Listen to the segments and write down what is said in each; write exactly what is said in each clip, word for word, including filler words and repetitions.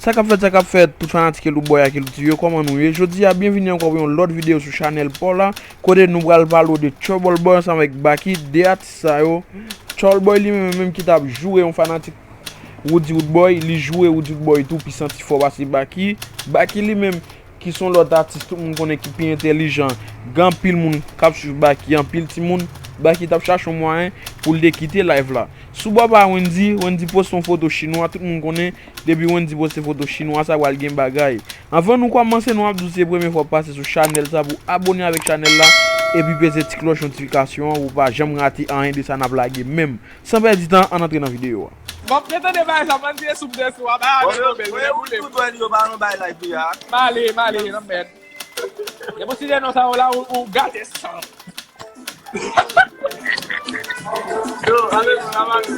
Sa k ap fèt, sa k ap fèt, tout fanatik Eloutboy ak Elout TV yo, kòman nou ye? Jodi a, byenvini ankò pou yon lòt videyo sou chanèl pa w la, kote nou pral pale w de Trouble Boy ansanm avèk Baky, de atis sa yo. Trouble Boy li menm, menm ki t ap joure yon fanatik Roody Roodboy, li joure Roody Roodboy tou, pi santi fò pase Baky. Baky li menm, ki se yon lòt atis tout moun konnen ki pi entèlijan, gen anpil moun k ap swiv Baky, anpil timoun, Baky t ap chache yon mwayen pou l te kite live la. Sou bò pa Wendyy, Wendyy poste yon foto chinwa, tout moun konnen, depi Wendyy poste foto chinwa, sa pral gen bagay. Anvan nou kòmanse, nou ap di w se premye fwa w pase sou chanèl sa pou abone avèk chanèl la, epi peze ti klòch notifikasyon an pou w pa janm rate anyen de sa n ap lage menm. San pèdi tan, ann antre nan videyo a. M ap retande bagay sa, man, vye soup de sou a, bagay avèk Nobel, mwen boule. Tout wè li yo pa nan bay live li a. Male, male, nan mèd. Depi w site non sa yo la, ou, ou gate san. Yo, ale, ale.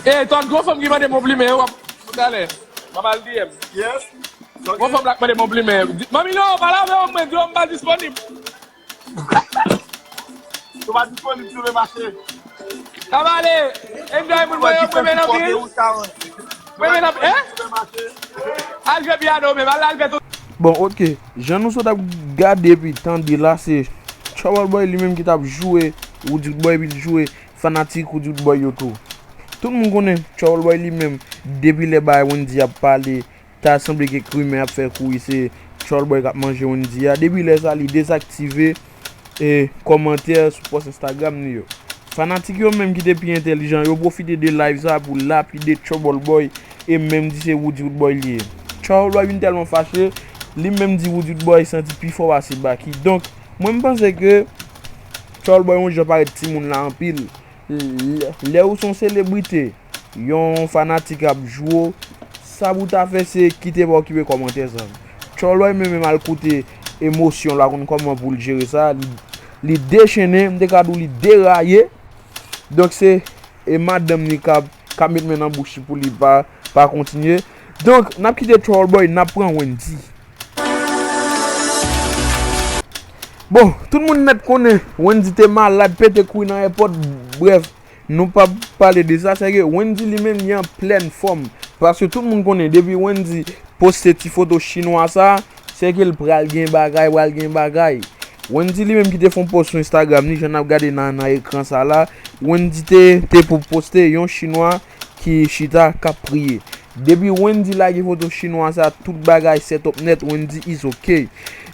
E, tòt gwo fanm ki mande m yon plimen, w ap, talè. M ap al D M. Yes. Gwo fanm la k mande m yon plimen. Di, Manmi Lo, pale avè w, mwen di w m pa disponib. Ou pa disponib sou le mache. Sa va ale. Enjoy moun mwen yo, mwen men anpil. Mwen men anpil, hein? Al jwe pyano menm, al, al fè tout. Bon, ok. Jan nou sot ap gade epi tande la, se Trouble Boy li menm ki t ap joure Roody Roodboy epi l joure fanatik Roody Roodboy yo tou. Tout moun konnen Trouble Boy li menm, depi lè bagay Wendyy ap pale, ta sanble kèk rimè ap fè kouri, se Trouble Boy k ap manje Wendyy a. Depi lè sa, li dezaktive, e, kòmantè sou pòs Instagram li yo. Fanatik yo menm ki te pi entèlijan, yo pwofite de live sa pou lapide Trouble Boy e menm di se Roody Roodboy li ye. Trouble Boy vin tèlman fache, li menm di Roody Roodboy santi pi fò pase Baky. Donk, mwen m panse ke Trouble Boy yon jan parèt timoun la anpil. Lè, lè ou se yon selebrite, yon fanatik ap joure w, sa pou w ta fè se kite pa okipe kòmantè sa. Trouble Boy menm, menm al koute emosyon l, pa konn kòman pou l jere sa, li, li dechennen, m te ka di w li deraye. Donk se, e madanm li k ap, k ap met men nan bouch li pou li pa, pa kontinye. Donk, n ap kite Trouble Boy, n ap pran Wendyy. Bon, tout moun nèt konnen Wendyy te malad, pete kouri nan èpòt, brèf, nou p ap pale de sa, sèke Wendyy li menm li an plèn fòm. Paske tout moun konnen depi Wendyy poste ti foto chinwa sa, sèke l pral gen bagay, pral gen bagay. Wendyy li menm ki te fè yon post sou Instagram li, jan n ap gade nan, nan ekran sa la, Wendyy te, te pou poste yon chinwa ki chita k ap priye. Depi Wendyy lage foto chinwa sa, tout bagay set up nèt, Wendyy is ok.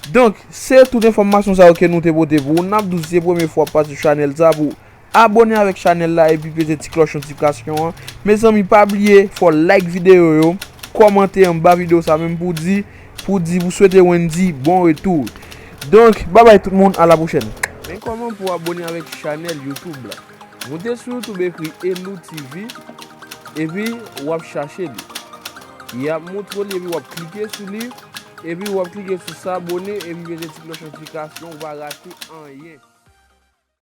Donk, se tout enfòmasyon sa yo ke nou te pote pou ou. N ap di w si se premye fwa w ap pase sou chanèl sa pou abone avèk chanèl la epi peze ti klòch notifikasyon an. Mezanmi, pa bliye, fò w like videyo yo, kòmante anba videyo sa menm pou di, pou di, pou swete Wendyy bon retou. Donk, babay tout moun, a la pwochèn. Men kòman pou w abone avèk chanèl YouTube la. Moute sou YouTube, ekri Elout TV, epi w ap chache li. Y ap montre w li, epi w ap klike sou li, epi w ap klike sou s'abonner, epi peze ti klòch notifikasyon, ou pa rate anyen.